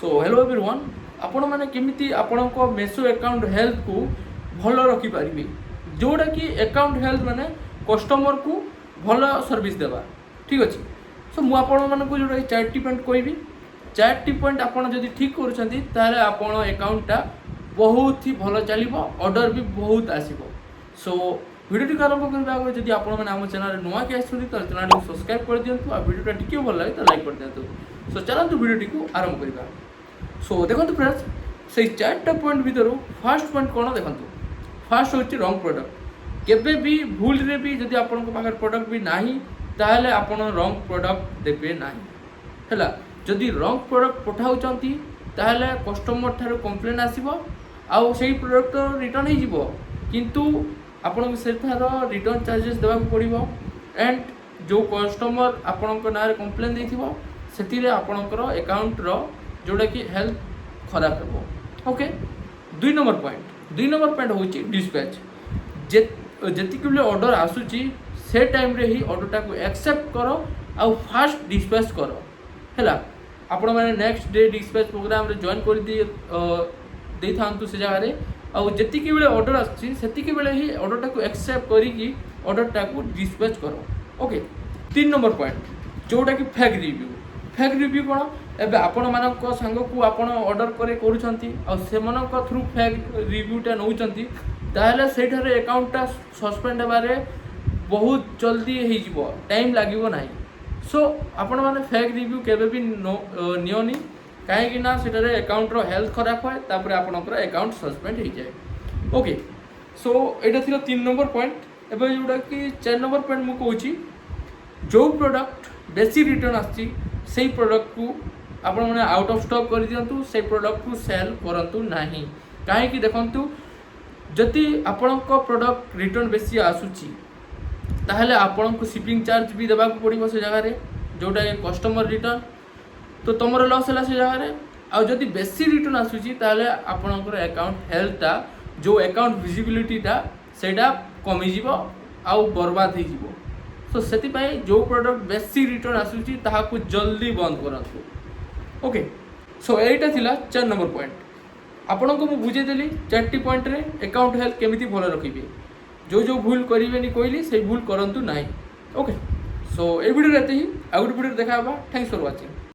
Show hello everyone, ଆପଣମାନେ କେମିତି ଆପଣଙ୍କ ମେସୋ ଆକାଉଣ୍ଟ ହେଲ୍ଥକୁ ଭଲ ରଖିପାରିବେ, ଯେଉଁଟାକି ଆକାଉଣ୍ଟ ହେଲ୍ଥ ମାନେ କଷ୍ଟମରକୁ ଭଲ ସର୍ଭିସ୍ ଦେବା, ଠିକ୍ ଅଛି? ସୋ ମୁଁ ଆପଣମାନଙ୍କୁ ଯେଉଁଟାକି ଚାରିଟି ପଏଣ୍ଟ କହିବି, ଚାରିଟି ପଏଣ୍ଟ ଆପଣ ଯଦି ଠିକ୍ କରୁଛନ୍ତି, ତାହେଲେ ଆପଣ ଆକାଉଣ୍ଟଟା ବହୁତ ହି ଭଲ ଚାଲିବ, ଅର୍ଡ଼ର ବି ବହୁତ ଆସିବ। ସୋ ଭିଡ଼ିଓଟିକୁ ଆରମ୍ଭ କରିବା ଆଗରୁ ଯଦି ଆପଣମାନେ ଆମ ଚ୍ୟାନେଲରେ ନୂଆ କି ଆସିଛନ୍ତି, ତାହେଲେ ଚ୍ୟାନେଲଟିକୁ ସବସ୍କ୍ରାଇବ୍ କରିଦିଅନ୍ତୁ ଆଉ ଭିଡ଼ିଓଟା ଟିକେ ଭଲ ଲାଗେ ତ ଲାଇକ୍ କରିଦିଅନ୍ତୁ। ସୋ ଚାଲନ୍ତୁ, ଭିଡ଼ିଓଟିକୁ ଆରମ୍ଭ କରିବା। ସୋ ଦେଖନ୍ତୁ ଫ୍ରେଣ୍ଡସ୍, ସେଇ ଚାରିଟା ପଏଣ୍ଟ ଭିତରୁ ଫାର୍ଷ୍ଟ ପଏଣ୍ଟ କ'ଣ ଦେଖନ୍ତୁ। ଫାର୍ଷ୍ଟ ହେଉଛି ରଙ୍ଗ ପ୍ରଡ଼କ୍ଟ। କେବେ ବି ଭୁଲରେ ବି ଯଦି ଆପଣଙ୍କ ପାଖରେ ପ୍ରଡ଼କ୍ଟ ବି ନାହିଁ, ତାହେଲେ ଆପଣ ରଙ୍ଗ ପ୍ରଡ଼କ୍ଟ ଦେବେ ନାହିଁ, ହେଲା? ଯଦି ରଙ୍ଗ ପ୍ରଡ଼କ୍ଟ ପଠାଉଛନ୍ତି, ତାହେଲେ କଷ୍ଟମର ଠାରୁ କମ୍ପ୍ଲେନ୍ ଆସିବ ଆଉ ସେଇ ପ୍ରଡ଼କ୍ଟ ରିଟର୍ନ ହେଇଯିବ, କିନ୍ତୁ ଆପଣଙ୍କୁ ସେଠାର ରିଟର୍ନ ଚାର୍ଜେସ୍ ଦେବାକୁ ପଡ଼ିବ ଆଣ୍ଡ ଯେଉଁ କଷ୍ଟମର ଆପଣଙ୍କ ନାଁରେ କମ୍ପ୍ଲେନ୍ ଦେଇଥିବ, ସେଥିରେ ଆପଣଙ୍କର ଆକାଉଣ୍ଟର ଯେଉଁଟାକି ହେଲ୍ଥ ଖରାପ ହେବ। ଓକେ, ଦୁଇ ନମ୍ବର ପଏଣ୍ଟ। ଦୁଇ ନମ୍ବର ପଏଣ୍ଟ ହେଉଛି ଡିସ୍ପ୍ୟାଚ୍। ଯେତିକି ବେଳେ ଅର୍ଡ଼ର ଆସୁଛି, ସେ ଟାଇମ୍ରେ ହିଁ ଅର୍ଡ଼ରଟାକୁ ଆକ୍ସେପ୍ଟ କର ଆଉ ଫାଷ୍ଟ ଡିସ୍ପ୍ୟାଚ୍ କର, ହେଲା? ଆପଣମାନେ ନେକ୍ସଟ ଡେ ଡିସ୍ପ୍ୟାଚ୍ ପ୍ରୋଗ୍ରାମରେ ଜଏନ୍ କରିଦେଇ ଦେଇଥାନ୍ତୁ ସେ ଜାଗାରେ ଆଉ ଯେତିକି ବେଳେ ଅର୍ଡ଼ର ଆସୁଛି, ସେତିକି ବେଳେ ହିଁ ଅର୍ଡ଼ରଟାକୁ ଆକ୍ସେପ୍ଟ କରିକି ଅର୍ଡ଼ରଟାକୁ ଡିସ୍ପ୍ୟାଚ୍ କର। ଓକେ, ତିନି ନମ୍ବର ପଏଣ୍ଟ ଯେଉଁଟାକି ଫେକ୍ ରିଭ୍ୟୁ। ଫେକ୍ ରିଭ୍ୟୁ କ'ଣ? ଏବେ ଆପଣମାନଙ୍କ ସାଙ୍ଗକୁ ଆପଣ ଅର୍ଡ଼ର କରି କରୁଛନ୍ତି ଆଉ ସେମାନଙ୍କ ଥ୍ରୁ ଫେକ୍ ରିଭ୍ୟୁଟା ନେଉଛନ୍ତି, ତାହେଲେ ସେଇଠାରେ ଆକାଉଣ୍ଟଟା ସସ୍ପେଣ୍ଡ ହେବାରେ ବହୁତ ଜଲ୍ଦି ହେଇଯିବ, ଟାଇମ୍ ଲାଗିବ ନାହିଁ। ସୋ ଆପଣମାନେ ଫେକ୍ ରିଭ୍ୟୁ କେବେ ବି ନିଅନି, କାହିଁକି ନା ସେଠାରେ ଆକାଉଣ୍ଟର ହେଲ୍ଥ ଖରାପ ହୁଏ, ତାପରେ ଆପଣଙ୍କର ଆକାଉଣ୍ଟ ସସ୍ପେଣ୍ଡ ହେଇଯାଏ। ଓକେ, ସୋ ଏଇଟା ଥିଲା ତିନି ନମ୍ବର ପଏଣ୍ଟ। ଏବେ ଯେଉଁଟାକି ଚାରି ନମ୍ବର ପଏଣ୍ଟ ମୁଁ କହୁଛି, ଯେଉଁ ପ୍ରଡ଼କ୍ଟ ବେଶୀ ରିଟର୍ନ ଆସୁଛି, ସେଇ ପ୍ରଡ଼କ୍ଟକୁ ଆପଣମାନେ ଆଉଟ୍ ଅଫ୍ ଷ୍ଟକ୍ କରିଦିଅନ୍ତୁ। ସେଇ ପ୍ରଡ଼କ୍ଟକୁ ସେଲ୍ କରନ୍ତୁ ନାହିଁ। କାହିଁକି ଦେଖନ୍ତୁ, ଯଦି ଆପଣଙ୍କ ପ୍ରଡ଼କ୍ଟ ରିଟର୍ନ ବେଶୀ ଆସୁଛି, ତାହେଲେ ଆପଣଙ୍କୁ ସିପିଂ ଚାର୍ଜ ବି ଦେବାକୁ ପଡ଼ିବ ସେ ଜାଗାରେ, ଯେଉଁଟାକି କଷ୍ଟମର ରିଟର୍ନ ତ ତୁମର ଲସ୍ ହେଲା ସେ ଜାଗାରେ। ଆଉ ଯଦି ବେଶୀ ରିଟର୍ନ ଆସୁଛି, ତାହେଲେ ଆପଣଙ୍କର ଆକାଉଣ୍ଟ ହେଲ୍ଥଟା, ଯେଉଁ ଆକାଉଣ୍ଟ ଭିଜିବିଲିଟିଟା, ସେଇଟା କମିଯିବ ଆଉ ବର୍ବାଦ ହେଇଯିବ। ସୋ ସେଥିପାଇଁ ଯେଉଁ ପ୍ରଡ଼କ୍ଟ ବେଶୀ ରିଟର୍ନ ଆସୁଛି, ତାହାକୁ ଜଲ୍ଦି ବନ୍ଦ କରନ୍ତୁ। ଓକେ, ସୋ ଏଇଟା ଥିଲା ଚାରି ନମ୍ବର ପଏଣ୍ଟ। ଆପଣଙ୍କୁ ମୁଁ ବୁଝେଇଦେଲି ଚାରିଟି ପଏଣ୍ଟରେ ଆକାଉଣ୍ଟ ହେଲ୍ଥ କେମିତି ଭଲ ରଖିବେ। ଯେଉଁ ଯେଉଁ ଭୁଲ କରିବେନି କହିଲି, ସେଇ ଭୁଲ କରନ୍ତୁ ନାହିଁ। ଓକେ, ସୋ ଏଇ ଭିଡ଼ିଓରେ ଏତେ ହିଁ। ଆଉ ଗୋଟେ ଭିଡ଼ିଓରେ ଦେଖା ହେବା। Thanks for watching.